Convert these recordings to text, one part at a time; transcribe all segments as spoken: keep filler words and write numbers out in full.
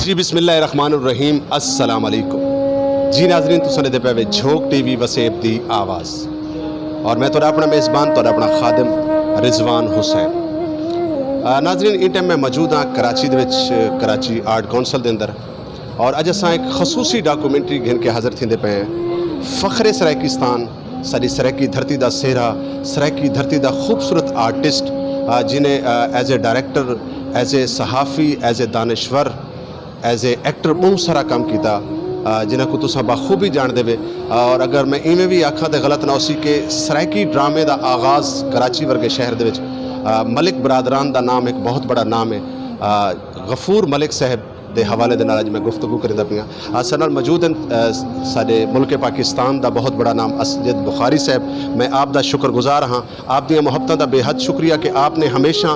جی، بسم اللہ الرحمن الرحیم۔ السلام علیکم۔ جی ناظرین، تساں ݙیہدے پئے وے جھوک ٹی وی وسیب دی آواز، اور میں تہاݙا اپݨا میزبان، تہاݙا اپݨا خادم رضوان حسین۔ آ، ناظرین، ایں ٹائم میں موجود ہاں کراچی دے وچ، کراچی آرٹ کونسل دے اندر، اور اڄ اساں ہک خصوصی ڈاکومنٹری گھن کے حاضر تھیندے پئے ہیں۔ فخر سرائیکستان، ساݙی سرائیکی دھرتی دا سہرا، سرائیکی دھرتی دا خوبصورت آرٹسٹ، آ، جنہیں، آ، ایز اے ڈائریکٹر، ایز اے صحافی، ایز اے دانشور، ایز اے ایکٹر ٻہوں سارا کم کیتا، آ، جنہاں کوں تساں بخوبی ڄاݨدے وے۔ اور اگر میں ایویں وی آکھاں تے غلط نہ ہوسی کہ سرائیکی ڈرامے دا آغاز کراچی ورگے شہر دے وچ، آ، ملک برادران دا نام ہک بہت بڑا نام ہے۔ آ، غفور ملک صاحب دے حوالے دے نال اڄ میں گفتگو کریندا پیاں۔ اساݙے نال موجود ہیں، آ، ساݙے ملک پاکستان دا بہت بڑا نام اسجد بخاری صاحب۔ میں آپ دا شکر گزار ہاں، آپ دیاں محبتاں دا بے حد شکریہ کہ آپ نے ہمیشہ،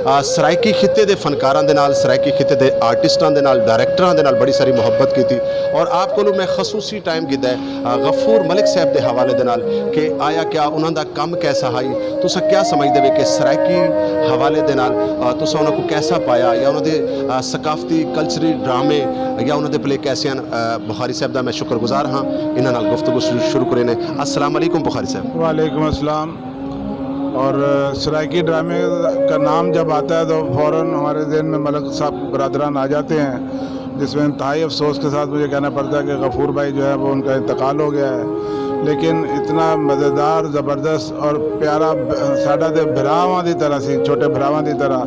آ، سرائیکی خطے دے فنکاراں دے نال، سرائیکی خطے دے آرٹسٹاں دے نال، ڈائریکٹراں دے نال بڑی ساری محبت کیتی، اور آپ کولوں میں خصوصی ٹائم گھدا ہے، آ، غفور ملک صاحب دے حوالے دے نال کہ آیا کیا انہاں دا کم کیسا ہائی، تساں کیا سمجھدے وے کہ سرائیکی حوالے دے نال، آ، تساں انہاں کوں کیسا پایا، یا انہاں دے، آ، ثقافتی، کلچری ڈرامے یا انہاں دے پلے کیسے ہن؟ آ، بخاری صاحب دا میں شکر گزار ہاں۔ انہاں نال گفتگو شروع، شروع کرینے۔ السلام علیکم بخاری صاحب۔ وعلیکم السلام۔ اور، آ، سرائیکی ڈرامے کا نام جب آتا ہے تو فوراً ہمارے ذہن میں ملک صاحب برادران آ جاتے ہیں، جس میں انتہائی افسوس کے ساتھ مجھے کہنا پڑتا ہے کہ غفور بھائی جو ہے وہ ان کا انتقال ہو گیا ہے، لیکن اتنا مزیدار، زبردست اور پیارا ب-، ساڈا تے بھراواں دی طرح سی، چھوٹے بھراواں دی طرح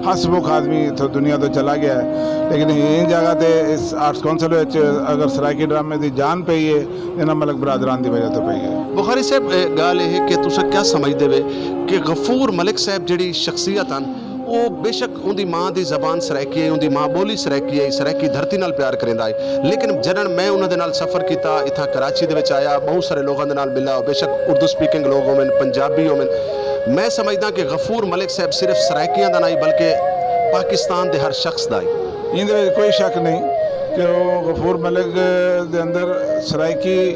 ہنس مکھ آدمی اتھوں دنیا تو چلا گیا ہے، لیکن ایں جگہ تے اس آرٹس کونسل وچ اگر سرائیکی ڈرامے دی جان پئی ہے، انہاں ملک برادران دی وجہ تو پئی ہے۔ بخاری صاحب، اے ڳالھ اے ہے کہ تساں کیا سمجھدے وے کہ غفور ملک صاحب جیڑھی شخصیت ہن، او بے شک اوندی ماں دی زبان سرائیکی ہے، اوندی ماں ٻولی سرائیکی ہے، سرائیکی دھرتی نال پیار کریندا ہے، لیکن جݙݨ میں انہاں دے نال سفر کیتا، اتھاں کراچی دے وچ آیا، ٻہوں سارے لوگاں دے نال ملا، بے شک اردو سپیکنگ لوگ ہوون، پنجابی ہوون، میں سمجھداں کہ غفور ملک صاحب صرف سرائیکیاں دا نہ ہی بلکہ پاکستان دے ہر شخص دا ہی۔ ایندے وچ کوئی شک نہیں کہ وہ غفور ملک دے اندر سرائیکی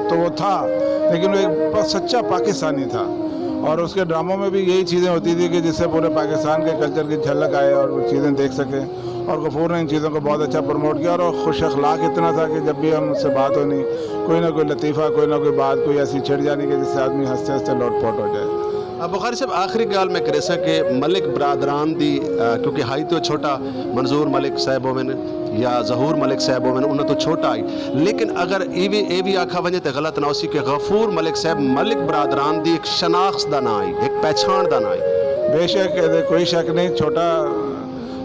تو وہ تھا، لیکن وہ ایک پ-، سچا پاکستانی تھا، اور اس کے ڈراموں میں بھی یہی چیزیں ہوتی تھی کہ جس سے پورے پاکستان کے کلچر کی جھلک آئے اور وہ چیزیں دیکھ سکیں۔ اور غفور نے ان چیزوں کو بہت اچھا پروموٹ کیا، اور وہ خوش اخلاق اتنا تھا کہ جب بھی ہم اس سے بات ہونی، کوئی نہ کوئی لطیفہ، کوئی نہ کوئی بات، کوئی ایسی چھڑ جانی کہ جس سے آدمی ہنستے ہنستے لوٹ پوٹ ہو جائے۔ آ، بخاری صاحب، آخری ڳالھ میں کریساں کہ ملک برادران دی، آ، کیونکہ ہائی تو چھوٹا، منظور ملک صاحب ہوون یا ظہور ملک صاحب ہوون، انہاں تو چھوٹا ہئی، لیکن اگر اے وی، اے وی آکھا ونڄے تے غلط نہ ہوسی کہ غفور ملک صاحب ملک برادران دی ہک شناخت دا ناں ہئی، ہک پہچاݨ دا ناں ہئی۔ بے شک، ایندے کوئی شک نہیں، چھوٹا،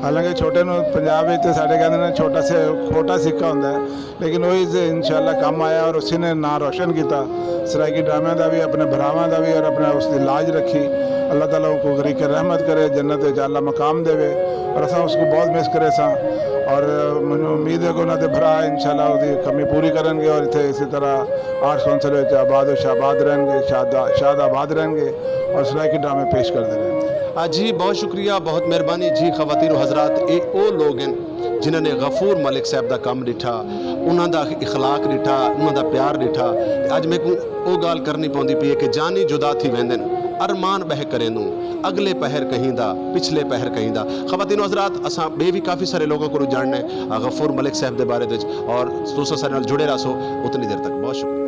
حالانکہ چھوٹے نوں پنجاب وچ تے ساݙے کہندے نے چھوٹا سے، کھوٹا سکہ ہوندا ہے، لیکن وہی سے انشاءاللہ کم آیا اور اسی نے ناں روشن کیتا۔ سرائیکی ڈرامے دا بھی، اپنے بھراواں دا بھی اور اپنے اس دی لاج رکھی۔ اللہ تعالیٰ کو غریق رحمت کرے، جنت وچ اعلیٰ مقام دے۔ اور اساں اس کو بہت مس کرے ساں، اور مجھے امید ہے کہ انہاں دے بھرا انشاءاللہ اس دی کمی پوری کرن گے اور اتھے اسی طرح آرٹس کونسل وچ آباد و شاباد رہن گے، شاد، شاد آباد رہن گے اور سرائیکی ڈرامے پیش کردے رہن گے۔ آ جی، بہت شکریہ، بہت مہربانی جی۔ خواتین و حضرات، اے او لوگ ہیں جنہاں نے غفور ملک صاحب دا کم ݙٹھا، انہاں دا اخلاق ݙٹھا، انہاں دا پیار ݙٹھا۔ تے اڄ میکوں او ڳالھ کرݨی پوندی پئی ہے کہ جانی جدا تھی ویندن، ارمان ٻہہ کریندوں، اڳلے پہر کہیں دا، پچھلے پہر کہیں دا۔ خواتین و حضرات، اساں ٻئے وی کافی سارے لوگاں کولوں ڄاݨݨے، آ، غفور ملک صاحب دے بارے وچ، اور تساں ساݙے نال جڑے رہسو اتنی دیر تک۔ بہت شکریہ۔